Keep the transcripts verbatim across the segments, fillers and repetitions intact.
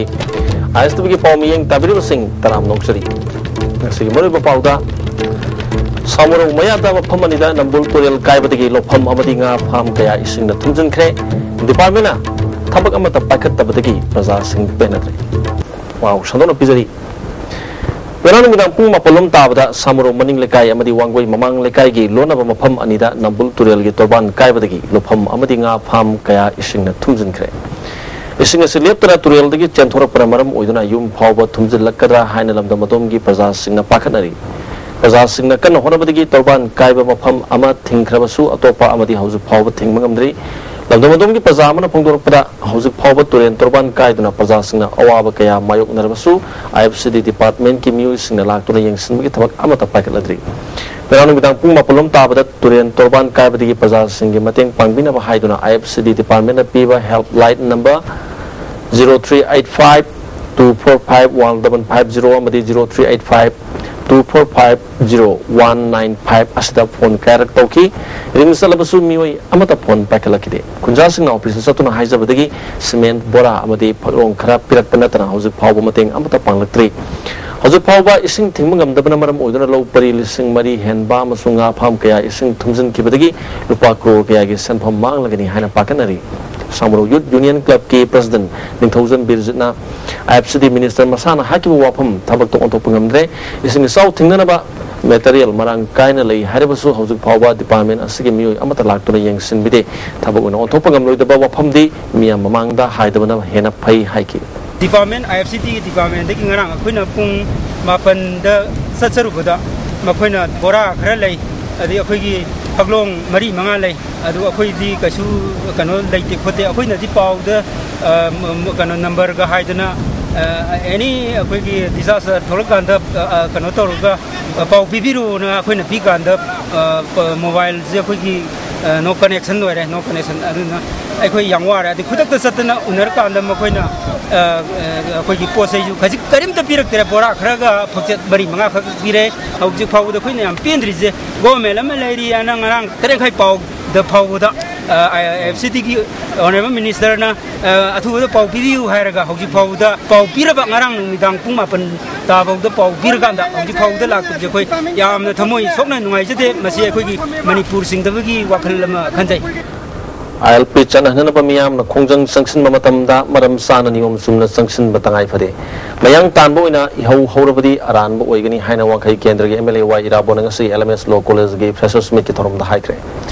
ꯑꯥꯏ ꯑꯦꯁ T ꯚꯤꯒꯤ ꯄꯥꯎ ꯃꯤꯠꯌꯦꯡ ꯇꯥꯕꯤꯔꯤꯕꯁꯤꯡ ꯇꯔꯥꯝꯅ ꯑꯣꯛꯆꯔꯤ꯫ ꯉꯁꯤꯒꯤ ꯃꯔꯨꯑꯣꯏꯕ ꯄꯥꯎꯗ, ꯁꯥꯃꯨꯔꯧ ꯃꯌꯥꯗ ꯃꯐꯝ ꯑꯅꯤꯗ ꯅꯝꯕꯨꯜ ꯇꯨꯔꯦꯜ ꯀꯥꯏꯕꯗꯒꯤ ꯂꯧꯐꯝ ꯑꯃꯗꯤ ꯉꯥ ꯐꯥꯝ ꯀꯌꯥ ꯏꯁꯤꯡꯅ ꯊꯨꯝꯖꯤꯟꯈ꯭ꯔꯦ꯫ ꯗꯤꯄꯥꯔꯠꯃꯦꯟꯅ ꯊꯕꯛ ꯑꯃꯠꯇ ꯄꯥꯏꯈꯠꯇꯕꯗꯒꯤ ꯄ꯭ꯔꯖꯥꯁꯤꯡ ꯄꯦꯟꯅꯗ꯭ꯔꯦ꯫ ꯄꯥꯎ ꯁꯟꯗꯣꯛꯅ ꯄꯤꯖꯔꯤ꯫ ꯉꯔꯥꯡ ꯅꯨꯃꯤꯗꯥꯡ ꯄꯨꯡ ꯃꯥꯄꯜ ꯂꯣꯝ ꯇꯥꯕꯗ ꯁꯥꯃꯨꯔꯧ ꯃꯅꯤꯡ ꯂꯩꯀꯥꯏ ꯑꯃꯗꯤ ꯋꯥꯡꯒꯣꯏ ꯃꯃꯥꯡ ꯂꯩꯀꯥꯏꯒꯤ ꯂꯣꯟꯅꯕ ꯃꯐꯝ ꯑꯅꯤꯗ ꯅꯝꯕꯨꯜ ꯇꯨꯔꯦꯜꯒꯤ ꯇꯣꯔꯕꯥꯟ ꯀꯥꯏꯕꯗꯒꯤ ꯂꯧꯐꯝ ꯑꯃꯗꯤ ꯉꯥ ꯐꯥꯝ ꯀꯌꯥ ꯏꯁꯤꯡꯅ ꯊꯨꯝꯖꯤꯟꯈ꯭ꯔꯦ꯫ ꯏꯁꯤꯡ ꯑꯁꯤ ꯂꯦꯞꯇꯅ ꯇꯨꯔꯦꯜꯗꯒꯤ ꯆꯦꯟꯊꯣꯔꯛꯄꯅ ꯃꯔꯝ ꯑꯣꯏꯗꯨꯅ ꯌꯨꯝ ꯐꯥꯎꯕ ꯊꯨꯝꯖꯤꯜꯂꯛꯀꯗ꯭ꯔꯥ ꯍꯥꯏꯅ ꯂꯝꯗꯝ ꯑꯗꯣꯝꯒꯤ ꯄ꯭ꯔꯖꯥꯁꯤꯡꯅ ꯄꯥꯈꯠꯅꯔꯤ꯫ ꯄ꯭ꯔꯖꯥꯁꯤꯡꯅ ꯀꯟꯅ ꯍꯣꯠꯅꯕꯗꯒꯤ ꯇꯣꯔꯕꯥꯟ ꯀꯥꯏꯕ ꯃꯐꯝ ꯑꯃ ꯊꯤꯡꯈ꯭ꯔꯕꯁꯨ, ꯑꯇꯣꯞꯄ ꯑꯃꯗꯤ ꯍꯧꯖꯤꯛ ꯐꯥꯎꯕ ꯊꯤꯡꯕ ꯉꯝꯗ꯭ꯔꯤ꯫ ꯂꯝꯗꯝ ꯑꯗꯣꯝꯒꯤ ꯄ꯭ꯔꯖꯥ ꯑꯃꯅ ꯐꯣꯡꯗꯣꯔꯛꯄꯗ, ꯍꯧꯖꯤꯛ ꯐꯥꯎꯕ ꯇꯨꯔꯦꯜ ꯇꯣꯔꯕꯥꯟ ꯀꯥꯏꯗꯨꯅ ꯄ꯭ꯔꯖꯥꯁꯤꯡꯅ ꯑꯋꯥꯕ ꯀꯌꯥ ꯃꯥꯌꯣꯛꯅꯔꯕꯁꯨ, ꯑꯥꯏ ꯑꯦꯐ ꯁꯤ ꯗꯤ ꯗꯤꯄꯥꯔꯠꯃꯦꯟꯠꯀꯤ ꯃꯤꯑꯣꯏꯁꯤꯡꯅ ꯂꯥꯛꯇꯨꯅ ꯌꯦꯡꯁꯤꯟꯕꯒꯤ ꯊꯕꯛ ꯑꯃꯠꯇ ꯄꯥꯏꯈꯠꯅꯗ꯭ꯔꯤ꯫ ꯉꯔꯥꯡ ꯅꯨꯃꯤꯗꯥꯡ ꯄꯨꯡ ꯃꯥꯄꯜ ꯂꯣꯝ ꯇꯥꯕꯗ ꯇꯨꯔꯦꯜ ꯇꯣꯔꯕꯥꯟ ꯀꯥꯏꯕꯗꯒꯤ ꯄ꯭ꯔꯖꯥꯁꯤꯡꯒꯤ ꯃꯇꯦꯡ ꯄꯥꯡꯕꯤꯅꯕ ꯍꯥꯏꯗꯨꯅ ꯑꯥꯏ ꯑꯦꯐ ꯁꯤ ꯗꯤ ꯗꯤꯄꯥꯔꯠꯃꯦꯟꯠꯅ ꯄꯤꯕ helpline number zero three eight five two four five one double five zero ꯑꯃꯗꯤ zero three eight five two four five zero one nine five ꯑꯁꯤꯗ ꯐꯣꯟ ꯀꯌꯥꯔꯛ ꯇꯧꯈꯤ꯫ ꯔꯤꯡ ꯆꯠꯂꯕꯁꯨ ꯃꯤꯑꯣꯏ ꯑꯃꯠꯇ ꯐꯣꯟ ꯄꯥꯏꯈꯠꯂꯛꯈꯤꯗꯦ꯫ ꯈꯨꯟꯖꯥꯁꯤꯡꯅ ꯑꯣꯐꯤꯁꯇ ꯆꯠꯇꯨꯅ ꯍꯥꯏꯖꯕꯗꯒꯤ ꯁꯤꯃꯦꯟꯠ ꯕꯣꯔꯥ ꯑꯃꯗꯤ ꯐꯛꯂꯣꯡ ꯈꯔ ꯄꯤꯔꯛꯄ ꯅꯠꯇꯅ ꯍꯧꯖꯤꯛ ꯐꯥꯎꯕ ꯃꯇꯦꯡ ꯑꯃꯠꯇ ꯄꯥꯡꯂꯛꯇ꯭ꯔꯤ꯫ ꯍꯧꯖꯤꯛ ꯐꯥꯎꯕ ꯏꯁꯤꯡ ꯊꯤꯡꯕ ꯉꯝꯗꯕꯅ ꯃꯔꯝ ꯑꯣꯏꯗꯨꯅ ꯂꯧ ꯄꯔꯤ ꯂꯤꯁꯤꯡ ꯃꯔꯤ ꯍꯦꯟꯕ ꯑꯃꯁꯨꯡ ꯉꯥ ꯐꯥꯝ ꯀꯌꯥ ꯏꯁꯤꯡ ꯊꯨꯝꯖꯤꯟꯈꯤꯕꯗꯒꯤ ꯂꯨꯄꯥ ꯀ꯭ꯔꯣꯔ ꯀꯌꯥꯒꯤ ꯁꯦꯟꯐꯝ ꯃꯥꯡꯂꯒꯅꯤ ꯍꯥꯏꯅ ꯄꯥꯈꯠꯅꯔꯤ꯫ ꯁꯥꯃꯨꯔꯧ ꯌꯨꯠ ꯌꯨꯅꯤꯌꯟ ꯀ꯭ꯂꯕꯀꯤ ꯄ꯭ꯔꯁꯤꯗꯦꯟꯠ ꯅꯤꯡꯊꯧꯖꯝ ꯕꯤꯔꯖꯤꯠꯅ ꯑꯥꯏ ꯑꯦꯐ ꯁꯤ ꯗꯤ ꯃꯤꯅꯤꯁꯇꯔ ꯃꯁꯥꯅ ꯍꯥꯏꯈꯤꯕ ꯋꯥꯐꯝ ꯊꯕꯛꯇ ꯑꯣꯟꯊꯣꯛꯄ ꯉꯝꯗ꯭ꯔꯦ꯫ ꯏꯁꯤꯡ ꯏꯆꯥꯎ ꯊꯤꯡꯅꯅꯕ ꯃꯦꯇꯔꯤꯌꯦꯜ ꯃꯔꯥꯡ ꯀꯥꯏꯅ ꯂꯩ ꯍꯥꯏꯔꯕꯁꯨ ꯍꯧꯖꯤꯛ ꯐꯥꯎꯕ ꯗꯤꯄꯥꯔꯠꯃꯦꯟꯠ ꯑꯁꯤꯒꯤ ꯃꯤꯑꯣꯏ ꯑꯃꯠꯇ ꯂꯥꯛꯇꯨꯅ ꯌꯦꯡꯁꯤꯟꯕꯤꯗꯦ꯫ ꯊꯕꯛ ꯑꯣꯏꯅ ꯑꯣꯟꯊꯣꯛꯄ ꯉꯝꯂꯣꯏꯗꯕ ꯋꯥꯐꯝꯗꯤ ꯃꯤꯌꯥꯝ ꯃꯃꯥꯡꯗ ꯍꯥꯏꯗꯕꯅ ꯍꯦꯟꯅ ꯐꯩ ꯍꯥꯏꯈꯤ꯫ ꯗꯤꯄꯥꯔꯠꯃꯦꯟꯠ, ꯑꯥꯏ ꯑꯦꯐ ꯁꯤ ꯗꯤꯒꯤ ꯗꯤꯄꯥꯔꯠꯃꯦꯟꯠꯇꯒꯤ ꯉꯔꯥꯡ ꯑꯩꯈꯣꯏꯅ ꯄꯨꯡ ꯃꯥꯄꯟꯗ ꯆꯠꯆꯔꯨꯕꯗ ꯃꯈꯣꯏꯅ ꯕꯣꯔꯥ ꯈꯔ ꯂꯩ, ꯑꯗꯩ ꯑꯩꯈꯣꯏꯒꯤ ꯐꯛꯂꯣꯡ ꯃꯔꯤ ꯃꯉꯥ ꯂꯩ, ꯑꯗꯨ ꯑꯩꯈꯣꯏꯗꯤ ꯀꯩꯁꯨ ꯀꯩꯅꯣ ꯂꯩꯇꯦ ꯈꯣꯠꯇꯦ, ꯑꯩꯈꯣꯏꯅꯗꯤ ꯄꯥꯎꯗ, ꯑ, ꯀꯩꯅꯣ ꯅꯝꯕꯔꯒ ꯍꯥꯏꯗꯅ, ꯑ, ꯑꯦꯅꯤ ꯑꯩꯈꯣꯏꯒꯤ ꯗꯤꯖꯥꯁꯇꯔ ꯊꯣꯛꯂꯛꯀꯥꯟꯗ, ꯑ, ꯑ, ꯀꯩꯅꯣ ꯇꯧꯔꯒ, ꯑ, ꯄꯥꯎ ꯄꯤꯕꯤꯔꯛꯎꯅ ꯑꯩꯈꯣꯏꯅ ꯄꯤꯀꯥꯟꯗ, ꯑ, ꯄ-, ꯃꯣꯕꯥꯏꯜꯁꯦ ꯑꯩꯈꯣꯏꯒꯤ, ꯑ, ꯅꯣ ꯀꯅꯦꯛꯁꯟ ꯑꯣꯏꯔꯦ, ꯅꯣ ꯀꯅꯦꯛꯁꯟ꯫ ꯑꯗꯨꯅ ꯑꯩꯈꯣꯏ ꯌꯥꯝ ꯋꯥꯔꯦ꯫ ꯑꯗꯩ ꯈꯨꯗꯛꯇ ꯆꯠꯇꯅ ꯎꯅꯔꯀꯥꯟꯗ ꯃꯈꯣꯏꯅ, ꯑ, ꯑ, ꯑꯩꯈꯣꯏꯒꯤ ꯄꯣꯠ ꯆꯩꯁꯨ ꯈꯖꯤꯛ ꯀꯔꯤꯝꯇ ꯄꯤꯔꯛꯇ꯭ꯔꯦ, ꯕꯣꯔꯥ ꯈꯔꯒ ꯐꯛꯆꯦꯠ ꯃꯔꯤ ꯃꯉꯥ ꯈꯛ ꯄꯤꯔꯦ꯫ ꯍꯧꯖꯤꯛ ꯐꯥꯎꯕꯗ ꯑꯩꯈꯣꯏꯅ ꯌꯥꯝ ꯄꯦꯟꯗ꯭ꯔꯤꯁꯦ, ꯒꯣꯔꯃꯦꯟ ꯑꯃ ꯂꯩꯔꯤ ꯍꯥꯏꯅ ꯉꯔꯥꯡ ꯇꯔꯦꯠ ꯃꯈꯥꯏ ꯄꯥꯎꯗ ꯐꯥꯎꯕꯗ ꯑꯦꯐ ꯁꯤ ꯇꯤꯒꯤ ꯑꯣꯅꯔꯦꯕꯜ ꯃꯤꯅꯤꯁꯇꯔꯅ ꯑ, ꯑꯊꯨꯕꯗ ꯄꯥꯎ ꯄꯤꯕꯤꯌꯨ ꯍꯥꯏꯔꯒ ꯍꯧꯖꯤꯛ ꯐꯥꯎꯕꯗ ꯄꯥꯎ ꯄꯤꯔꯕ, ꯉꯔꯥꯡ ꯅꯨꯃꯤꯗꯥꯡ ꯄꯨꯡ ꯃꯥꯄꯟ ꯇꯥꯐꯥꯎꯗ ꯄꯥꯎ ꯄꯤꯔꯀꯥꯟꯗ ꯍꯧꯖꯤꯛ ꯐꯥꯎꯕꯗ ꯂꯥꯛꯇꯕꯁꯦ ꯑꯩꯈꯣꯏ ꯌꯥꯝꯅ ꯊꯃꯣꯏ ꯁꯣꯛꯅ ꯅꯨꯡꯉꯥꯏꯖꯗꯦ꯫ ꯃꯁꯤ ꯑꯩꯈꯣꯏꯒꯤ ꯃꯅꯤꯄꯨꯔ ꯁꯤꯡꯗꯕꯒꯤ ꯋꯥꯈꯜ ꯑꯃ ꯈꯟꯖꯩ꯫ ꯑꯥꯏ ꯑꯦꯜ ꯄꯤ ꯆꯠꯅꯍꯟꯅꯕ ꯃꯤꯌꯥꯝꯅ ꯈꯣꯡꯖꯪ ꯆꯪꯁꯤꯟꯕ ꯃꯇꯝꯗ ꯃꯔꯝ ꯆꯥꯅ ꯅꯤꯌꯣꯝ ꯆꯨꯝꯅ ꯆꯪꯁꯤꯟꯕ ꯇꯉꯥꯏ ꯐꯗꯦ꯫ ꯃꯌꯥꯡ ꯇꯥꯟꯕ ꯑꯣꯏꯅ ꯏꯍꯧ ꯍꯧꯔꯕꯗꯤ ꯑꯔꯥꯟꯕ ꯑꯣꯏꯒꯅꯤ ꯍꯥꯏꯅ ꯋꯥꯡꯈꯩ ꯀꯦꯟꯗ꯭ꯔꯒꯤ ꯑꯦꯝ ꯑꯦꯜ ꯑꯦ ꯋꯥꯏ ꯏꯔꯥꯕꯣꯠꯅ ꯉꯁꯤ ꯑꯦꯜ ꯑꯦꯝ ꯑꯦꯁ ꯂꯣ ꯀꯣꯂꯦꯖꯒꯤ ꯐ꯭ꯔꯦꯁꯔꯁ ꯃꯤꯠꯀꯤ ꯊꯧꯔꯝꯗ ꯍꯥꯏꯈ꯭ꯔꯦ꯫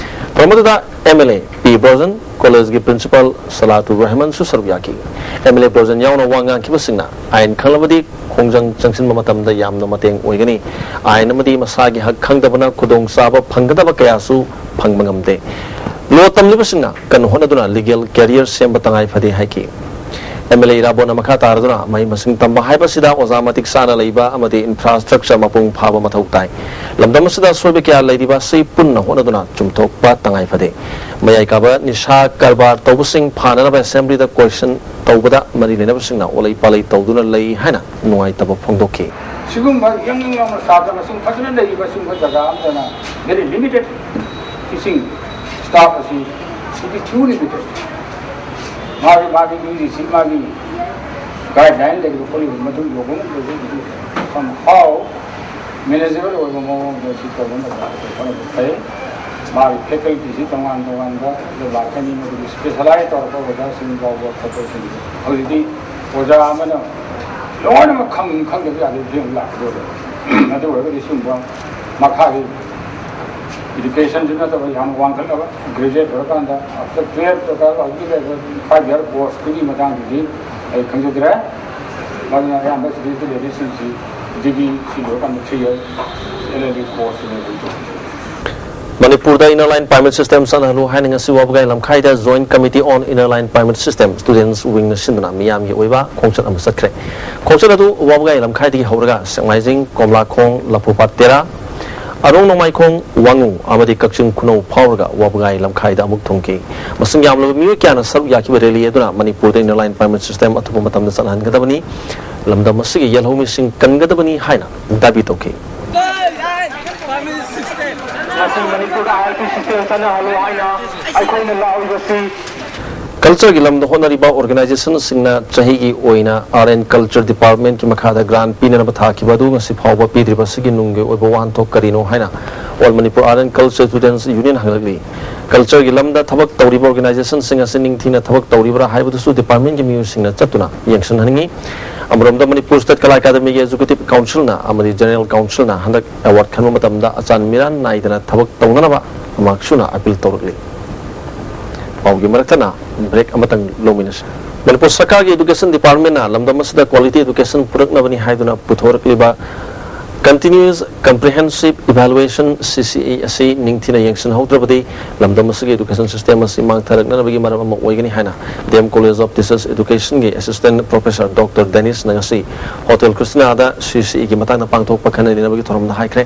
ꯊꯧꯔꯝ ꯑꯗꯨꯗ M L A P Brojen, ꯀꯣꯂꯦꯖꯒꯤ ꯄ꯭ꯔꯤꯟꯁꯤꯄꯥꯜ ꯁꯂꯥꯇꯨꯔ ꯔꯍꯃꯟꯁꯨ ꯁꯔꯨꯛ ꯌꯥꯈꯤ꯫ ꯑꯦꯝ ꯑꯦꯜ ꯑꯦ ꯕ꯭ꯔꯣꯖꯟ ꯌꯥꯎꯅ ꯋꯥ ꯉꯥꯡꯈꯤꯕꯁꯤꯡꯅ ꯑꯥꯏꯟ ꯈꯪꯂꯕꯗꯤ ꯈꯣꯡꯖꯪ ꯆꯪꯁꯤꯟꯕ ꯃꯇꯝꯗ ꯌꯥꯝꯅ ꯃꯇꯦꯡ ꯑꯣꯏꯒꯅꯤ꯫ ꯑꯥꯏꯟ ꯑꯃꯗꯤ ꯃꯁꯥꯒꯤ ꯍꯛ ꯈꯪꯗꯕꯅ ꯈꯨꯗꯣꯡꯆꯥꯕ ꯐꯪꯒꯗꯕ ꯀꯌꯥꯁꯨ ꯐꯪꯕ ꯉꯝꯗꯦ꯫ ꯂꯣ ꯇꯝꯂꯤꯕꯁꯤꯡꯅ ꯀꯟꯅ ꯍꯣꯠꯅꯗꯨꯅ ꯂꯤꯒꯦꯜ ꯀꯦꯔꯤꯌꯔ ꯁꯦꯝꯕ ꯇꯉꯥꯏ ꯐꯗꯦ ꯍꯥꯏꯈꯤ꯫ ꯑꯦꯝ ꯑꯦꯜ ꯑꯦ ꯏꯔꯥꯕꯣꯠꯅ ꯃꯈꯥ ꯇꯥꯔꯗꯨꯅ ꯃꯍꯩ ꯃꯁꯤꯡ ꯇꯝꯕ ꯍꯥꯏꯕꯁꯤꯗ ꯑꯣꯖꯥ ꯃꯇꯤꯛ ꯆꯥꯅ ꯂꯩꯕ ꯑꯃꯗꯤ ꯏꯟꯐ꯭ꯔꯥꯁ꯭ꯇ꯭ꯔꯛꯆꯔ ꯃꯄꯨꯡ ꯐꯥꯕ ꯃꯊꯧ ꯇꯥꯏ꯫ ꯂꯝꯗꯝ ꯑꯁꯤꯗ ꯑꯁꯣꯏꯕ ꯀꯌꯥ ꯂꯩꯔꯤꯕ ꯑꯁꯤ ꯄꯨꯟꯅ ꯍꯣꯠꯅꯗꯨꯅ ꯆꯨꯝꯊꯣꯛꯄ ꯇꯉꯥꯏ ꯐꯗꯦ꯫ ꯃꯌꯥꯏ ꯀꯥꯕ ꯅꯤꯁꯥ ꯀꯔꯕꯥꯔ ꯇꯧꯕꯁꯤꯡ ꯐꯥꯅꯅꯕ ꯑꯦꯁꯦꯝꯕ꯭ꯂꯤꯗ ꯀꯣꯏꯁꯟ ꯇꯧꯕꯗ ꯃꯔꯤ ꯂꯩꯅꯕꯁꯤꯡꯅ ꯑꯣꯂꯩ ꯄꯥꯂꯩ ꯇꯧꯗꯨꯅ ꯂꯩ ꯍꯥꯏꯅ ꯅꯨꯡꯉꯥꯏꯇꯕ ꯐꯣꯡꯗꯣꯛꯈꯤ꯫ ꯁꯤꯒꯨꯝꯕ ꯌꯥꯡ ꯌꯥꯡ ꯂꯥꯎꯅ ꯁꯥꯇ꯭ꯔ ꯃꯁꯤꯡ ꯐꯖꯅ ꯂꯩꯔꯤꯕ ꯁꯤꯒꯨꯝꯕ ꯖꯒꯥ ꯑꯃꯗꯅ very limited teaching staff ꯑꯁꯤ, it is too limited꯫ ꯃꯥꯒꯤ, ꯃꯥꯒꯤ ꯌꯨ ꯖꯤ ꯁꯤ ꯃꯥꯒꯤ guideline ꯂꯩꯔꯤꯕ ꯈꯣꯠꯂꯤꯕ ꯃꯗꯨ ꯌꯧꯕ ꯉꯝꯗꯕꯗꯒꯤꯗꯤ somehow manageable ꯑꯣꯏꯕ ꯃꯑꯣꯡꯗ ꯁꯤ ꯇꯧꯕ ꯃꯇꯝꯗ ꯍꯣꯠꯅꯕ ꯐꯩ꯫ ꯃꯥꯒꯤ faculty ꯁꯤ ꯇꯣꯉꯥꯟ ꯇꯣꯉꯥꯟꯕ ꯂꯥꯛꯀꯅꯤ, ꯃꯗꯨꯒꯤ specialize ꯇꯧꯔꯛꯄ ꯑꯣꯖꯥꯁꯤꯡ ꯌꯥꯎꯕ ꯈꯣꯠꯄꯁꯤꯡ꯫ ꯍꯧꯖꯤꯛꯇꯤ ꯑꯣꯖꯥ ꯑꯃꯅ ꯂꯣꯏꯅꯃꯛ ꯈꯪ-, ꯈꯪꯗꯕ ꯌꯥꯗꯦ, ꯐꯤꯕꯝ ꯂꯥꯛꯀꯗꯧꯔꯦ꯫ ꯑꯗꯨ ꯑꯣꯏꯔꯒꯗꯤ ꯁꯤꯒꯨꯝꯕ ꯃꯈꯥꯒꯤ education ꯁꯨ ꯅꯠꯇꯕ ꯌꯥꯝ ꯋꯥꯡꯈꯠꯂꯕ graduate ꯑꯣꯏꯔꯀꯥꯟꯗ after twelve ꯗꯔꯀꯥꯔ ꯍꯧꯖꯤꯛ ꯂꯩꯔꯤꯕ five year course ꯇꯨꯒꯤ ꯃꯇꯥꯡꯗꯨꯗꯤ ꯑꯩ ꯈꯪꯖꯗ꯭ꯔꯦ꯫ ꯃꯗꯨꯅ ꯑꯌꯥꯝꯕ ꯁꯤꯗꯩꯗ ꯂꯩꯔꯤꯁꯤꯡꯁꯤ ꯗꯤꯒ꯭ꯔꯤ ꯁꯤ ꯂꯣꯏꯔꯀꯥꯟꯗ three year L L B course ꯁꯤ ꯂꯩꯕ꯫ ꯃꯅꯤꯄꯨꯔꯗ Inner Line Permit System ꯆꯠꯅꯍꯜꯂꯨ ꯍꯥꯏꯅ ꯉꯁꯤ ꯋꯥꯕꯒꯥꯏ ꯂꯝꯈꯥꯏꯗ Joint Committee on Inner Line Permit System Students Wing ꯅ ꯁꯤꯟꯗꯨꯅ ꯃꯤꯌꯥꯝꯒꯤ ꯑꯣꯏꯕ ꯈꯣꯡꯆꯠ ꯑꯃ ꯆꯠꯈ꯭ꯔꯦ꯫ ꯈꯣꯡꯆꯠ ꯑꯗꯨ ꯋꯥꯕꯒꯥꯏ ꯂꯝꯈꯥꯏꯗꯒꯤ ꯍꯧꯔꯒ ꯁꯦꯛꯃꯥꯏꯖꯤꯡ, ꯀꯣꯝꯂꯥꯈꯣꯡ, ꯂꯐꯨꯄꯥꯠ ꯇꯦꯔꯥ, ꯑꯔꯣꯡ ꯅꯣꯡꯃꯥꯏꯈꯣꯡ, ꯋꯥꯉꯨ ꯑꯃꯗꯤ ꯀꯛꯆꯤꯡ ꯈꯨꯅꯧ ꯐꯥꯎꯔꯒ ꯋꯥꯕꯒꯥꯏ ꯂꯝꯈꯥꯏꯗ ꯑꯃꯨꯛ ꯊꯨꯡꯈꯤ꯫ ꯃꯁꯤꯡ ꯌꯥꯝꯂꯕ ꯃꯤꯑꯣꯏ ꯀꯌꯥꯅ ꯁꯔꯨꯛ ꯌꯥꯈꯤꯕ rally ꯑꯗꯨꯅ ꯃꯅꯤꯄꯨꯔꯗ Inner Line Permit System ꯑꯊꯨꯕ ꯃꯇꯝꯗ ꯆꯠꯅꯍꯟꯒꯗꯕꯅꯤ, ꯂꯝꯗꯝ ꯑꯁꯤꯒꯤ ꯌꯦꯜꯍꯧꯃꯤꯁꯤꯡ ꯀꯟꯒꯗꯕꯅꯤ ꯍꯥꯏꯅ ꯗꯥꯕꯤ ꯇꯧꯈꯤ꯫ ꯑꯁꯤ ꯃꯅꯤꯄꯨꯔꯗ ꯑꯥꯏ ꯑꯦꯜ ꯄꯤ ꯁꯤꯁꯇꯦꯝ ꯆꯠꯅꯍꯜꯂꯨ ꯍꯥꯏꯅ ꯑꯩꯈꯣꯏꯅ ꯂꯥꯎꯔꯤꯕꯁꯤ꯫ ꯀꯜꯆꯔꯒꯤ ꯂꯝꯗ ꯍꯣꯠꯅꯔꯤꯕ ꯑꯣꯔꯒꯅꯥꯏꯖꯦꯁꯟꯁꯤꯡꯅ ꯆꯍꯤꯒꯤ ꯑꯣꯏꯅ ꯑꯥꯔꯠ ꯑꯦꯟ ꯀꯜꯆꯔ ꯗꯤꯄꯥꯔꯠꯃꯦꯟꯠꯀꯤ ꯃꯈꯥꯗ ꯒ꯭ꯔꯥꯟ ꯄꯤꯅꯅꯕ ꯊꯥꯈꯤꯕ ꯑꯗꯨ ꯉꯁꯤ ꯐꯥꯎꯕ ꯄꯤꯗ꯭ꯔꯤꯕ ꯑꯁꯤꯒꯤ ꯅꯨꯡꯒꯤ ꯑꯣꯏꯕ ꯋꯥꯍꯟꯊꯣꯛ ꯀꯔꯤꯅꯣ ꯍꯥꯏꯅ all Manipur art and culture students union ꯍꯪꯂꯛꯂꯤ꯫ ꯀꯜꯆꯔꯒꯤ ꯂꯝꯗ ꯊꯕꯛ ꯇꯧꯔꯤꯕ ꯑꯣꯔꯒꯅꯥꯏꯖꯦꯁꯟꯁꯤꯡ ꯑꯁꯤ ꯅꯤꯡꯊꯤꯅ ꯊꯕꯛ ꯇꯧꯔꯤꯕ꯭ꯔꯥ ꯍꯥꯏꯕꯗꯨꯁꯨ ꯗꯤꯄꯥꯔꯠꯃꯦꯟꯠꯀꯤ ꯃꯤꯑꯣꯏꯁꯤꯡꯅ ꯆꯠꯇꯨꯅ ꯌꯦꯡꯁꯤꯟꯍꯟꯅꯤꯡꯏ꯫ ꯑꯃꯔꯣꯝꯗ ꯃꯅꯤꯄꯨꯔ ꯁ꯭ꯇꯦꯠ ꯀꯂꯥ ꯑꯦꯀꯥꯗꯃꯤꯒꯤ ꯑꯦꯛꯖꯤꯀ꯭ꯌꯨꯇꯤꯕ ꯀꯥꯎꯟꯁꯤꯜꯅ ꯑꯃꯗꯤ ꯖꯦꯅꯔꯦꯜ ꯀꯥꯎꯟꯁꯤꯜꯅ ꯍꯟꯗꯛ ꯑꯦꯋꯥꯔꯗ ꯈꯟꯕ ꯃꯇꯝꯗ ꯑꯆꯥꯟ ꯃꯤꯔꯥꯟ ꯅꯥꯏꯗꯅ ꯊꯕꯛ ꯇꯧꯅꯅꯕ ꯃꯥꯛꯁꯨꯅ ꯑꯄꯤꯜ ꯇꯧꯔꯛꯂꯤ꯫ ꯄꯥꯎꯒꯤ ꯃꯔꯛꯇꯅ ꯕ꯭ꯔꯦꯛ ꯑꯃꯇꯪ ꯂꯧꯃꯤꯟꯅꯁꯤ꯫ ꯃꯅꯤꯄꯨꯔ ꯁꯔꯀꯥꯔꯒꯤ ꯑꯦꯗꯨꯀꯦꯁꯟ ꯗꯤꯄꯥꯔꯠꯃꯦꯟꯅ ꯂꯝꯗꯝ ꯑꯁꯤꯗ ꯀ꯭ꯋꯥꯂꯤꯇꯤ ꯑꯦꯗꯨꯀꯦꯁꯟ ꯄꯨꯔꯛꯅꯕꯅꯤ ꯍꯥꯏꯗꯨꯅ ꯄꯨꯊꯣꯔꯛꯂꯤꯕ ꯀꯟꯇꯤꯅ꯭ꯌꯨꯁ ꯀꯝꯄ꯭ꯔꯤꯍꯦꯟꯁꯤꯞ ꯏꯚꯥꯂꯨꯑꯦꯁꯟ, ꯁꯤ ꯁꯤ ꯏ, ꯑꯁꯤ ꯅꯤꯡꯊꯤꯅ ꯌꯦꯡꯁꯤꯟꯍꯧꯗ꯭ꯔꯕꯗꯤ ꯂꯝꯗꯝ ꯑꯁꯤꯒꯤ ꯑꯦꯗꯨꯀꯦꯁꯟ ꯁꯤꯁꯇꯦꯝ ꯑꯁꯤ ꯃꯥꯡꯊꯔꯛꯅꯅꯕꯒꯤ ꯃꯔꯝ ꯑꯃ ꯑꯣꯏꯒꯅꯤ ꯍꯥꯏꯅ D M college of teachers ꯑꯦꯗꯨꯀꯦꯁꯟꯒꯤ ꯑꯦꯁꯤꯁꯇꯦꯟꯠ ꯄ꯭ꯔꯣꯐꯦꯁꯔ ꯗꯣꯛꯇꯔ ꯗꯦꯅꯤꯁꯅ ꯉꯁꯤ ꯍꯣꯇꯦꯜ ꯀ꯭ꯔꯤꯁꯅꯥꯗ ꯁꯤ ꯁꯤ ꯏꯒꯤ ꯃꯇꯥꯡꯗ ꯄꯥꯡꯊꯣꯛꯄ ꯈꯟꯅ ꯅꯩꯅꯕꯒꯤ ꯊꯧꯔꯝꯗ ꯍꯥꯏꯈ꯭ꯔꯦ꯫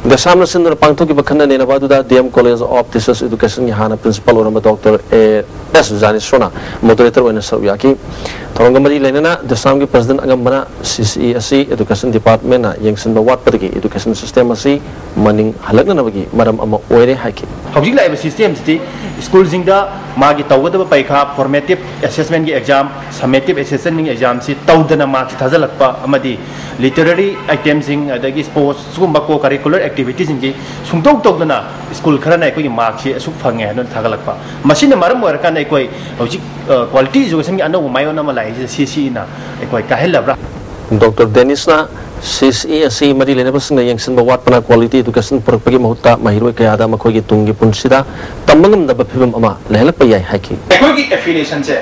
ꯗꯦꯁꯥꯝꯅ ꯁꯤꯟꯗꯨꯅ ꯄꯥꯡꯊꯣꯛꯈꯤꯕ ꯈꯟꯅ ꯅꯩꯅꯕ ꯑꯗꯨꯗ D M college of teachers ꯑꯦꯗꯨꯀꯦꯁꯟꯒꯤ ꯍꯥꯟꯅ ꯄ꯭ꯔꯤꯟꯁꯤꯄꯥꯜ ꯑꯣꯏꯔꯝꯕ ꯗꯣꯛꯇꯔ ꯑꯦ ꯑꯦꯁ ꯖꯥꯅꯤꯁꯣꯅ ꯃꯣꯗꯔꯦꯇꯔ ꯑꯣꯏꯅ ꯁꯔꯨꯛ ꯌꯥꯈꯤ꯫ ꯊꯧꯔꯝꯒ ꯃꯔꯤ ꯂꯩꯅꯅ ꯗꯦꯁꯥꯝꯒꯤ ꯄ꯭ꯔꯁꯤꯗꯦꯟꯠ ꯑꯉꯝꯕꯅ ꯁꯤ ꯁꯤ ꯏ ꯑꯁꯤ ꯑꯦꯗꯨꯀꯦꯁꯟ ꯗꯤꯄꯥꯔꯠꯃꯦꯟꯠꯅ ꯌꯦꯡꯁꯤꯟꯕ ꯋꯥꯠꯄꯗꯒꯤ ꯑꯦꯗꯨꯀꯦꯁꯟ ꯁꯤꯁꯇꯦꯝ ꯑꯁꯤ ꯃꯅꯤꯡ ꯍꯜꯂꯛꯅꯅꯕꯒꯤ ꯃꯔꯝ ꯑꯃ ꯑꯣꯏꯔꯦ ꯍꯥꯏꯈꯤ꯫ ꯍꯧꯖꯤꯛ ꯂꯥꯛꯏꯕ ꯁꯤꯁꯇꯦꯝꯁꯤꯗꯤ ꯁ꯭ꯀꯨꯜꯁꯤꯡꯗ ꯃꯥꯒꯤ ꯇꯧꯒꯗꯕ ꯄꯔꯤꯈꯥ, ꯐꯣꯔꯃꯦꯇꯤꯞ ꯑꯦꯁꯦꯁꯃꯦꯟꯒꯤ ꯑꯦꯛꯖꯥꯝ, ꯁꯝꯃꯦꯇꯤꯞ ꯑꯦꯁꯦꯁꯃꯦꯟꯒꯤ ꯑꯦꯛꯖꯥꯝꯁꯤ ꯇꯧꯗꯅ ꯃꯥꯔꯛꯁꯤ ꯊꯥꯖꯤꯜꯂꯛꯄ ꯑꯃꯗꯤ ꯂꯤꯇꯔꯦꯔꯤ ꯑꯥꯏꯇꯦꯝꯁꯤꯡ, ꯑꯗꯒꯤ ꯁ꯭ꯄꯣꯔꯠꯁ, ꯁꯤꯒꯨꯝꯕ ꯀꯣ ꯀꯔꯤꯀꯨꯂꯔ ꯑꯦꯛꯇꯤꯚꯤꯇꯤꯁꯤꯡꯁꯤ ꯁꯨꯡꯇꯧ ꯇꯧꯗꯅ ꯁ꯭ꯀꯨꯜ ꯈꯔꯅ ꯑꯩꯈꯣꯏꯒꯤ ꯃꯥꯔꯛꯁꯤ ꯑꯁꯨꯛ ꯐꯪꯉꯦ ꯍꯥꯏꯅ ꯊꯥꯒꯠꯂꯛꯄ꯫ ꯃꯁꯤꯅ ꯃꯔꯝ ꯑꯣꯏꯔꯀꯥꯟꯗ ꯑꯩꯈꯣꯏ ꯍꯧꯖꯤꯛ, ꯑ, ꯀ꯭ꯋꯥꯂꯤꯇꯤ ꯑꯦꯖꯨꯀꯦꯁꯟꯒꯤ ꯑꯅꯧꯕ ꯃꯥꯏꯑꯣꯟ ꯑꯃ ꯂꯥꯛꯏꯁꯦ ꯁꯤ ꯁꯤ ꯏꯅ ꯑꯩꯈꯣꯏ ꯀꯥꯏꯍꯜꯂꯕ꯭ꯔꯥ? ꯗꯣꯛꯇꯔ ꯗꯦꯅꯤꯁꯅ ꯁꯤ ꯁꯤ ꯏ ꯑꯁꯤ ꯃꯔꯤ ꯂꯩꯅꯕꯁꯤꯡꯅ ꯌꯦꯡꯁꯤꯟꯕ ꯋꯥꯠꯄꯅ ꯀ꯭ꯋꯥꯂꯤꯇꯤ ꯑꯦꯗꯨꯀꯦꯁꯟ ꯄꯨꯔꯛꯄꯒꯤ ꯃꯍꯨꯠꯇ ꯃꯍꯩꯔꯣꯏ ꯀꯌꯥꯗ ꯃꯈꯣꯏꯒꯤ ꯇꯨꯡꯒꯤ ꯄꯨꯟꯁꯤꯗ ꯇꯝꯕ ꯉꯝꯗꯕ ꯐꯤꯕꯝ ꯑꯃ ꯂꯩꯍꯜꯂꯛꯄ ꯌꯥꯏ ꯍꯥꯏꯈꯤ꯫ ꯑꯩꯈꯣꯏꯒꯤ ꯑꯦꯐꯤꯂꯤꯌꯦꯁꯟꯁꯦ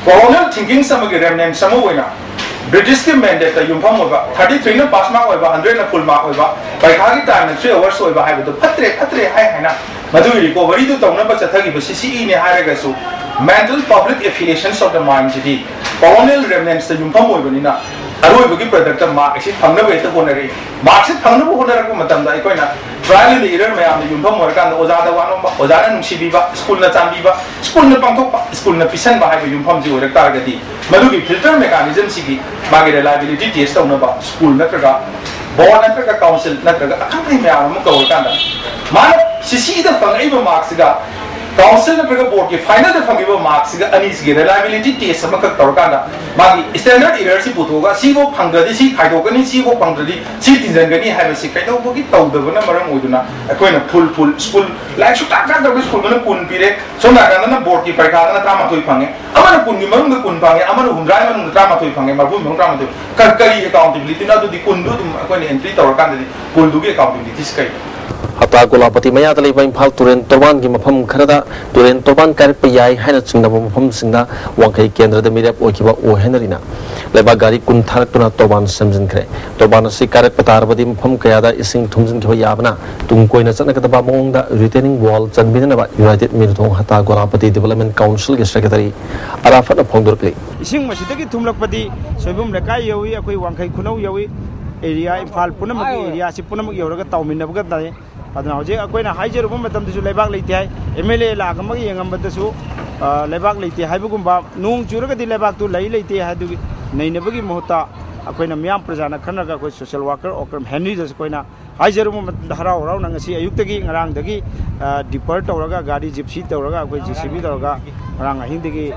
ꯀꯣꯂꯣꯅꯤꯌꯦꯜ ꯊꯤꯡꯀꯤꯡꯁ ꯑꯃꯒꯤ ꯔꯦꯃꯅꯦꯟꯁ ꯑꯃ ꯑꯣꯏꯅ ꯕ꯭ꯔꯤꯇꯤꯁꯀꯤ ꯃꯦꯟꯗꯦꯠꯇ ꯌꯨꯝꯐꯝ ꯑꯣꯏꯕ, ꯊꯥꯔꯇꯤ ꯊ꯭ꯔꯤꯅ ꯄꯥꯁ ꯃꯥꯔꯛ ꯑꯣꯏꯕ, ꯍꯟꯗ꯭ꯔꯦꯠꯅ ꯐꯨꯜ ꯃꯥꯔꯛ ꯑꯣꯏꯕ, ꯄꯔꯤꯈꯥꯒꯤ ꯇꯥꯏꯝꯅ ꯊ꯭ꯔꯤ ꯑꯋꯔꯁ ꯑꯣꯏꯕ ꯍꯥꯏꯕꯗꯨ ꯐꯠꯇ꯭ꯔꯦ, ꯐꯠꯇ꯭ꯔꯦ ꯍꯥꯏ ꯍꯥꯏꯅ ꯃꯗꯨꯒꯤ ꯔꯤꯀꯣꯚꯔꯤꯗꯨ ꯇꯧꯅꯕ ꯆꯠꯊꯈꯤꯕ ꯁꯤ ꯁꯤ ꯏꯅꯦ ꯍꯥꯏꯔꯒꯁꯨ, mental public ꯑꯦꯐꯤꯂꯤꯌꯦꯁꯟꯁ of the ꯃꯥꯏꯟꯁꯤꯗꯤ colonial ꯔꯦꯃꯅꯦꯟꯁꯇ ꯌꯨꯝꯐꯝ ꯑꯣꯏꯕꯅꯤꯅ ꯑꯔꯣꯏꯕꯒꯤ ꯄ꯭ꯔꯗꯛꯇ ꯃꯥꯔꯛ ꯑꯁꯤ ꯐꯪꯅꯕ ꯍꯦꯛꯇ ꯍꯣꯠꯅꯔꯛꯏ꯫ ꯃꯥꯔꯛꯁꯤ ꯐꯪꯅꯕ ꯍꯣꯠꯅꯔꯛꯄ ꯃꯇꯝꯗ ꯑꯩꯈꯣꯏꯅ ꯇ꯭ꯔꯥꯏꯌꯦꯜ ꯑꯦꯟ ꯏꯔꯔ ꯃꯌꯥꯝꯗ ꯌꯨꯝꯐꯝ ꯑꯣꯏꯔꯀꯥꯟꯗ ꯑꯣꯖꯥꯗ ꯋꯥꯅꯣꯝꯕ, ꯑꯣꯖꯥꯅ ꯅꯨꯡꯁꯤꯕꯤꯕ, ꯁ꯭ꯀꯨꯜꯅ ꯆꯥꯟꯕꯤꯕ, ꯁ꯭ꯀꯨꯜꯅ ꯄꯥꯡꯊꯣꯛꯄ, ꯁ꯭ꯀꯨꯜꯅ ꯄꯤꯁꯟꯕ ꯍꯥꯏꯕ ꯌꯨꯝꯐꯝꯁꯤ ꯑꯣꯏꯔꯛ ꯇꯥꯔꯒꯗꯤ ꯃꯗꯨꯒꯤ ꯐꯤꯜꯇꯔ ꯃꯦꯀꯥꯅꯤꯖꯝꯁꯤꯒꯤ ꯃꯥꯒꯤ ꯔꯤꯂꯥꯏꯕꯤꯂꯤꯇꯤ ꯇꯦꯁ ꯇꯧꯅꯕ ꯁ꯭ꯀꯨꯜ ꯅꯠꯇ꯭ꯔꯒ ꯕꯣꯔꯗ ꯅꯠꯇ꯭ꯔꯒ ꯀꯥꯎꯟꯁꯤꯜ ꯅꯠꯇ꯭ꯔꯒ ꯑꯈꯪ ꯑꯍꯩ ꯃꯌꯥꯝ ꯑꯃ ꯀꯧꯔꯀꯥꯟꯗ ꯃꯥꯅ ꯁꯤꯁꯤꯗ ꯐꯪꯉꯛꯏꯕ ꯃꯥꯔꯛꯁꯤꯒ ꯀꯥꯎꯟꯁꯤꯜ ꯅꯠꯇ꯭ꯔꯒ ꯕꯣꯔꯗꯀꯤ ꯐꯥꯏꯅꯦꯜꯗ ꯐꯪꯉꯤꯕ ꯃꯥꯔꯛꯁꯤꯒ ꯑꯅꯤꯁꯤꯒꯤ ꯔꯤꯂꯥꯏꯕꯤꯂꯤꯇꯤ ꯇꯦꯁ ꯑꯃꯈꯛ ꯇꯧꯔꯀꯥꯟꯗ ꯃꯥꯒꯤ ꯁ꯭ꯇꯦꯟꯗꯔꯗ ꯏꯔꯔꯁꯤ ꯄꯨꯊꯣꯛꯑꯒ ꯁꯤꯐꯥꯎ ꯐꯪꯗ꯭ꯔꯗꯤ ꯁꯤ ꯈꯥꯏꯗꯣꯛꯀꯅꯤ, ꯁꯤꯐꯥꯎ ꯐꯪꯗ꯭ꯔꯗꯤ ꯁꯤ ꯊꯤꯡꯖꯤꯟꯒꯅꯤ ꯍꯥꯏꯕꯁꯤ ꯀꯩꯗꯧꯕꯒꯤ ꯇꯧꯗꯕꯅ ꯃꯔꯝ ꯑꯣꯏꯗꯨꯅ ꯑꯩꯈꯣꯏꯅ ꯐꯨꯜ ꯐꯨꯜ ꯁ꯭ꯀꯨꯜ ꯂꯥꯏꯔꯤꯛ ꯁꯨꯡꯇꯥꯛ ꯇꯥꯛꯇꯕ ꯁ꯭ꯀꯨꯜꯗꯨꯅ ꯀꯨꯟ ꯄꯤꯔꯦ, ꯁꯣꯝ ꯅꯥꯀꯟꯗꯅ ꯕꯣꯔꯗꯀꯤ ꯄꯔꯤꯈꯥꯗꯅ ꯇꯔꯥꯃꯥꯊꯣꯏ ꯐꯪꯉꯦ, ꯑꯃꯅ ꯀꯨꯟꯒꯤ ꯃꯅꯨꯡꯗ ꯀꯨꯟ ꯐꯪꯉꯦ, ꯑꯃꯅ ꯍꯨꯝꯗ꯭ꯔꯥꯒꯤ ꯃꯅꯨꯡꯗ ꯇꯔꯥꯃꯥꯊꯣꯏ ꯐꯪꯉꯦ, ꯃꯔꯐꯨꯒꯤ ꯃꯅꯨꯡꯗ ꯇꯔꯥꯃꯥꯊꯣꯏ꯫ ꯀ-, ꯀꯔꯤ ꯑꯦꯀꯥꯎꯟꯇꯦꯕꯤꯂꯤꯇꯤꯅꯣ? ꯑꯗꯨꯗꯤ ꯀꯨꯟꯗꯨ ꯑꯗꯨꯝ ꯑꯩꯈꯣꯏꯅ ꯑꯦꯟꯇ꯭ꯔꯤ ꯇꯧꯔꯀꯥꯟꯗꯗꯤ ꯀꯨꯟꯗꯨꯒꯤ ꯑꯦꯀꯥꯎꯟꯇꯦꯕꯤꯂꯤꯇꯤꯁꯤ ꯀꯩꯅꯣ? ꯍꯇꯥ ꯒꯣꯂꯥꯄꯇꯤ ꯃꯌꯥꯗ ꯂꯩꯕ ꯏꯝꯐꯥꯜ ꯇꯨꯔꯦꯟ ꯇꯣꯔꯕꯥꯟꯒꯤ ꯃꯐꯝ ꯈꯔꯗ ꯇꯨꯔꯦꯟ ꯇꯣꯔꯕꯥꯟ ꯀꯥꯏꯔꯛꯄ ꯌꯥꯏ ꯍꯥꯏꯅ ꯆꯤꯡꯅꯕ ꯃꯐꯝꯁꯤꯡꯗ ꯋꯥꯡꯈꯩ ꯀꯦꯟꯗ꯭ꯔꯗ ꯃꯤꯔꯦꯞ ꯑꯣꯏꯈꯤꯕ ꯑꯣꯏꯍꯟꯅꯔꯤꯅ ꯂꯩꯕꯥꯛ ꯒꯥꯔꯤ ꯀꯨꯟ ꯊꯥꯔꯛꯇꯨꯅ ꯇꯣꯔꯕꯥꯟ ꯁꯦꯝꯖꯤꯟꯈ꯭ꯔꯦ꯫ ꯇꯣꯔꯕꯥꯟ ꯑꯁꯤ ꯀꯥꯏꯔꯛꯄ ꯇꯥꯔꯕꯗꯤ ꯃꯐꯝ ꯀꯌꯥꯗ ꯏꯁꯤꯡ ꯊꯨꯝꯖꯤꯟꯈꯤꯕ ꯌꯥꯕꯅ ꯇꯨꯡ ꯀꯣꯏꯅ ꯆꯠꯅꯒꯗꯕ ꯃꯑꯣꯡꯗ retaining wall ꯆꯟꯕꯤꯅꯅꯕ United ꯃꯤꯔꯨꯊꯣꯡ ꯍꯇꯥ ꯒꯣꯂꯥꯄꯇꯤ Development Councilꯒꯤ Secretary ꯑꯔꯥꯐꯠꯅ ꯐꯣꯡꯗꯣꯔꯛꯂꯤ꯫ ꯏꯁꯤꯡ ꯃꯁꯤꯗꯒꯤ ꯊꯨꯝꯂꯛꯄꯗꯤ ꯁꯣꯏꯕꯨꯝ ꯂꯩꯀꯥꯏ ꯌꯧꯏ, ꯑꯩꯈꯣꯏ ꯋꯥꯡꯈꯩ ꯈꯨꯅꯧ ꯌꯧꯏ, ꯑꯦꯔꯤꯌꯥ ꯏꯝꯐꯥꯜ ꯄꯨꯝꯅꯃꯛꯀꯤ ꯑꯦꯔꯤꯌꯥꯁꯤ ꯄꯨꯝꯅꯃꯛ ꯌꯧꯔꯒ ꯇꯥꯎꯃꯤꯟꯅꯕꯒ ꯇꯥꯏ꯫ ꯑꯗꯨꯅ ꯍꯧꯖꯤꯛ ꯑꯩꯈꯣꯏꯅ ꯍꯥꯏꯖꯔꯨꯕ ꯃꯇꯝꯗꯁꯨ ꯂꯩꯕꯥꯛ ꯂꯩꯇꯦ ꯍꯥꯏ, ꯑꯦꯝ ꯑꯦꯜ ꯑꯦ ꯂꯥꯛ ꯑꯃꯒ ꯌꯦꯡꯉꯝꯕꯗꯁꯨ, ꯑ, ꯂꯩꯕꯥꯛ ꯂꯩꯇꯦ ꯍꯥꯏꯕꯒꯨꯝꯕ, ꯅꯣꯡ ꯆꯨꯔꯒꯗꯤ ꯂꯩꯕꯥꯛꯇꯨ ꯂꯩ ꯂꯩꯇꯦ ꯍꯥꯏꯗꯨꯒꯤ ꯅꯩꯅꯕꯒꯤ ꯃꯍꯨꯠꯇ ꯑꯩꯈꯣꯏꯅ ꯃꯤꯌꯥꯝ ꯄ꯭ꯔꯖꯥꯅ ꯈꯟꯅꯔꯒ ꯑꯩꯈꯣꯏ social worker ꯑꯣꯀ꯭ꯔꯝ ꯍꯦꯅꯔꯤꯗꯁꯨ ꯑꯩꯈꯣꯏꯅ ꯍꯥꯏꯖꯔꯨꯕ ꯃꯇꯝꯗ ꯍꯔꯥꯎ ꯍꯔꯥꯎꯅ ꯉꯁꯤ ꯑꯌꯨꯛꯇꯒꯤ ꯉꯔꯥꯡꯗꯒꯤ, ꯑ, ꯗꯤꯄꯔ ꯇꯧꯔꯒ ꯒꯥꯔꯤ ꯖꯤꯞꯁꯤ ꯇꯧꯔꯒ ꯑꯩꯈꯣꯏ ꯖꯦ ꯁꯤ ꯕꯤ ꯇꯧꯔꯒ ꯉꯔꯥꯡ ꯑꯍꯤꯡꯗꯒꯤ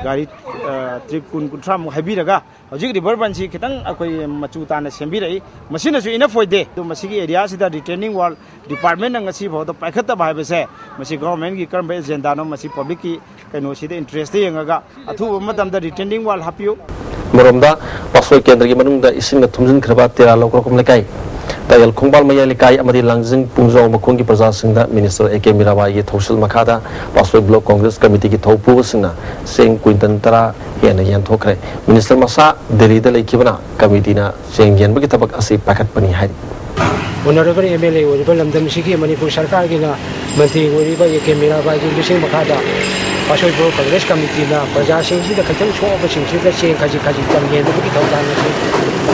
ꯒꯥꯔꯤ, ꯑ, ꯇ꯭ꯔꯤꯞ ꯀꯨꯟ ꯀꯨꯟꯊ꯭ꯔꯥꯃꯨꯛ ꯍꯥꯏꯕꯤꯔꯒ ꯍꯧꯖꯤꯛ ꯔꯤꯚꯔ ꯕꯟꯁꯤ ꯈꯤꯇꯪ ꯑꯩꯈꯣꯏ ꯃꯆꯨ ꯇꯥꯅ ꯁꯦꯝꯕꯤꯔꯛꯏ꯫ ꯃꯁꯤꯅꯁꯨ enough ꯑꯣꯏꯗꯦ꯫ ꯑꯗꯨ ꯃꯁꯤꯒꯤ ꯑꯦꯔꯤꯌꯥꯁꯤꯗ retaining wall departmentꯅ ꯉꯁꯤ ꯐꯥꯎꯗ ꯄꯥꯏꯈꯠꯇꯕ ꯍꯥꯏꯕꯁꯦ ꯃꯁꯤ governmentꯀꯤ ꯀꯔꯝꯕ agendaꯅꯣ? ꯃꯁꯤ publicꯀꯤ ꯀꯩꯅꯣꯁꯤꯗ interestꯇ ꯌꯦꯡꯉꯒ ꯑꯊꯨꯕ ꯃꯇꯝꯗ retaining wall ꯍꯥꯞꯄꯤꯌꯨ꯫ ꯃꯔꯣꯝꯗ ꯄꯥꯠꯁꯣꯏ ꯀꯦꯟꯗ꯭ꯔꯒꯤ ꯃꯅꯨꯡꯗ ꯏꯁꯤꯡꯅ ꯊꯨꯝꯖꯤꯟꯈ꯭ꯔꯕ ꯇꯦꯔꯥ ꯂꯧꯀ꯭ꯔꯣꯛꯀꯝ ꯂꯩꯀꯥꯏ, ꯇꯥꯌꯦꯜ ꯈꯣꯡꯕꯥꯜ ꯃꯌꯥꯏ ꯂꯩꯀꯥꯏ ꯑꯃꯗꯤ ꯂꯥꯡꯖꯤꯡ ꯄꯨꯡꯖꯥꯎ ꯃꯈꯣꯡꯒꯤ ꯄ꯭ꯔꯖꯥꯁꯤꯡꯗ ꯃꯤꯅꯤꯁꯇꯔ ꯑꯦ ꯀꯦ ꯃꯤꯔꯥꯕꯥꯏꯒꯤ ꯊꯧꯁꯤꯜ ꯃꯈꯥꯗ ꯄꯥꯠꯁꯣꯏ ꯕ꯭ꯂꯣꯛ ꯀꯣꯡꯒ꯭ꯔꯦꯁ ꯀꯃꯤꯇꯤꯒꯤ ꯊꯧꯄꯨꯕꯁꯤꯡꯅ ꯆꯦꯡ ꯀ꯭ꯋꯤꯟꯇꯜ ꯇꯔꯥ ꯍꯦꯟꯅ ꯌꯦꯟꯊꯣꯛꯈ꯭ꯔꯦ꯫ ꯃꯤꯅꯤꯁꯇꯔ ꯃꯁꯥ ꯗꯦꯜꯂꯤꯗ ꯂꯩꯈꯤꯕꯅ ꯀꯃꯤꯇꯤꯅ ꯆꯦꯡ ꯌꯦꯟꯕꯒꯤ ꯊꯕꯛ ꯑꯁꯤ ꯄꯥꯏꯈꯠꯄꯅꯤ ꯍꯥꯏꯔꯤ꯫ Honourable ꯑꯦꯝ ꯑꯦꯜ ꯑꯦ ꯑꯣꯏꯔꯤꯕ ꯂꯝꯗꯝꯁꯤꯒꯤ ꯃꯅꯤꯄꯨꯔ ꯁꯔꯀꯥꯔꯒꯤꯅ ꯃꯟꯇ꯭ꯔꯤ ꯑꯣꯏꯔꯤꯕ ꯑꯦ ꯀꯦ ꯃꯤꯔꯥꯕꯥꯏꯒꯤ ꯂꯨꯆꯤꯡ ꯃꯈꯥꯗ ꯄꯥꯠꯁꯣꯏ ꯕ꯭ꯂꯣꯛ ꯀꯪꯒ꯭ꯔꯦꯁ ꯀꯃꯤꯇꯤꯅ ꯄ꯭ꯔꯖꯥꯁꯤꯡꯁꯤꯗ ꯈꯤꯇꯪ ꯁꯣꯛꯑꯕꯁꯤꯡꯁꯤꯗ ꯆꯦꯡ ꯈꯖꯤꯛ ꯈꯖꯤꯛꯇꯪ ꯌꯦꯟꯅꯕꯒꯤ ꯊꯧꯗꯥꯡ ꯑꯁꯤ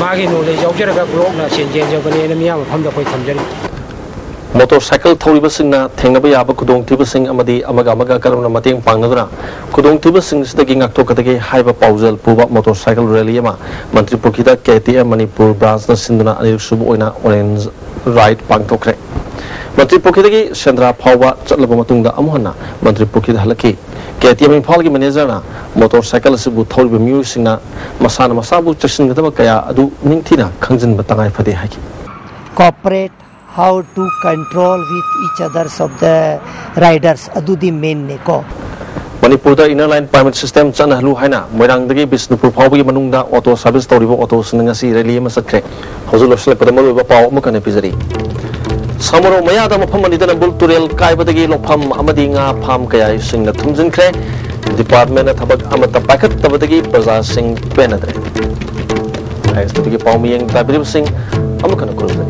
ꯃꯥꯒꯤ ꯅꯣꯂꯦꯖ ꯌꯥꯎꯖꯔꯒ ꯕ꯭ꯂꯣꯛꯅ ꯆꯦꯡ ꯌꯦꯟꯖꯕꯅꯦꯅ ꯃꯤꯌꯥꯝ ꯃꯐꯝꯗ ꯑꯩꯈꯣꯏ ꯊꯝꯖꯔꯤ꯫ ꯃꯣꯇꯣꯔ ꯁꯥꯏꯀꯜ ꯊꯧꯔꯤꯕꯁꯤꯡꯅ ꯊꯦꯡꯅꯕ ꯌꯥꯕ ꯈꯨꯗꯣꯡꯊꯤꯕꯁꯤꯡ ꯑꯃꯗꯤ ꯑꯃꯒ ꯑꯃꯒ ꯀꯔꯝꯅ ꯃꯇꯦꯡ ꯄꯥꯡꯅꯗꯨꯅ ꯈꯨꯗꯣꯡꯊꯤꯕꯁꯤꯡꯁꯤꯗꯒꯤ ꯉꯥꯛꯊꯣꯛꯀꯗꯒꯦ ꯍꯥꯏꯕ ꯄꯥꯎꯖꯦꯜ ꯄꯨꯕ ꯃꯣꯇꯣꯔ ꯁꯥꯏꯀꯜ ꯔꯦꯂꯤ ꯑꯃ ꯃꯟꯇ꯭ꯔꯤ ꯄꯨꯈ꯭ꯔꯤꯗ ꯀꯦ ꯇꯤ ꯑꯦꯝ ꯃꯅꯤꯄꯨꯔ ꯕ꯭ꯔꯥꯟꯁꯅ ꯁꯤꯟꯗꯨꯅ ꯑꯅꯤꯔꯛꯁꯨꯕ ꯑꯣꯏꯅ ꯑꯣꯔꯦꯟꯖ ꯔꯥꯏꯗ ꯄꯥꯡꯊꯣꯛꯈ꯭ꯔꯦ꯫ ꯃꯟꯇ꯭ꯔꯤ ꯄꯨꯈ꯭ꯔꯤꯗꯒꯤ ꯁꯦꯟꯗ꯭ꯔꯥ ꯐꯥꯎꯕ ꯆꯠꯂꯕ ꯃꯇꯨꯡꯗ ꯑꯃꯨꯛ ꯍꯟꯅ ꯃꯟꯇ꯭ꯔꯤ ꯄꯨꯈ꯭ꯔꯤꯗ ꯍꯜꯂꯛꯈꯤ꯫ ꯀꯦ ꯇꯤ ꯑꯦꯝ ꯏꯝꯐꯥꯜꯒꯤ ꯃꯦꯅꯦꯖꯔꯅ ꯃꯣꯇꯣꯔ ꯁꯥꯏꯀꯜ ꯑꯁꯤꯕꯨ ꯊꯧꯔꯤꯕ ꯃꯤꯑꯣꯏꯁꯤꯡꯅ ꯃꯁꯥꯅ ꯃꯁꯥꯕꯨ ꯆꯦꯛꯁꯤꯟꯒꯗꯕ ꯀꯌꯥ ꯑꯗꯨ ꯅꯤꯡꯊꯤꯅ ꯈꯪꯖꯤꯟꯕ ꯇꯉꯥꯏ ꯐꯗꯦ ꯍꯥꯏꯈꯤ꯫ Cooperate how to control with each others of the riders, ꯑꯗꯨꯗꯤ ꯃꯦꯟꯅꯦꯀꯣ꯫ ꯃꯅꯤꯄꯨꯔꯗ ꯏꯟꯅꯔ ꯂꯥꯏꯟ ꯄꯔꯃꯤꯠ ꯁꯤꯁꯇꯦꯝ ꯆꯠꯅꯍꯜꯂꯨ ꯍꯥꯏꯅ ꯃꯣꯏꯔꯥꯡꯗꯒꯤ ꯕꯤꯁꯅꯨꯄꯨꯔ ꯐꯥꯎꯕꯒꯤ ꯃꯅꯨꯡꯗ ꯑꯣꯇꯣ ꯁꯥꯔꯚꯤꯁ ꯇꯧꯔꯤꯕ ꯑꯣꯇꯣꯁꯤꯡꯅ ꯉꯁꯤ ꯔꯦꯂꯤ ꯑꯃ ꯆꯠꯈ꯭ꯔꯦ꯫ ꯍꯧꯖꯤꯛ ꯂꯣꯏꯁꯤꯜꯂꯛꯄꯗ ꯃꯔꯨꯑꯣꯏꯕ ꯄꯥꯎ ꯑꯃꯨꯛ ꯍꯟꯅ ꯄꯤꯖꯔꯤ꯫ ꯁꯥꯃꯔꯣ ꯃꯌꯥꯗ ꯃꯐꯝ ꯑꯅꯤꯗ ꯅꯝꯕꯨꯜ ꯇꯨꯔꯦꯜ ꯀꯥꯏꯕꯗꯒꯤ ꯂꯣꯛꯐꯝ ꯑꯃꯗꯤ ꯉꯥ ꯐꯥꯝ ꯀꯌꯥꯁꯤꯡꯅ ꯊꯨꯝꯖꯤꯟꯈ꯭ꯔꯦ꯫ ꯗꯤꯄꯥꯔꯠꯃꯦꯟꯅ ꯊꯕꯛ ꯑꯃꯠꯇ ꯄꯥꯏꯈꯠꯇꯕꯗꯒꯤ ꯄ꯭ꯔꯖꯥꯁꯤꯡ ꯄꯦꯟꯅꯗ꯭ꯔꯦ꯫ ꯑꯥꯏ ꯑꯦꯁ ꯇꯤ ꯚꯤꯒꯤ ꯄꯥꯎ ꯃꯤꯠꯌꯦꯡ ꯇꯥꯕꯤꯔꯤꯕꯁꯤꯡ ꯑꯃꯨꯛ ꯍꯟꯅ ꯈꯨꯔꯨꯝꯖꯔꯤ꯫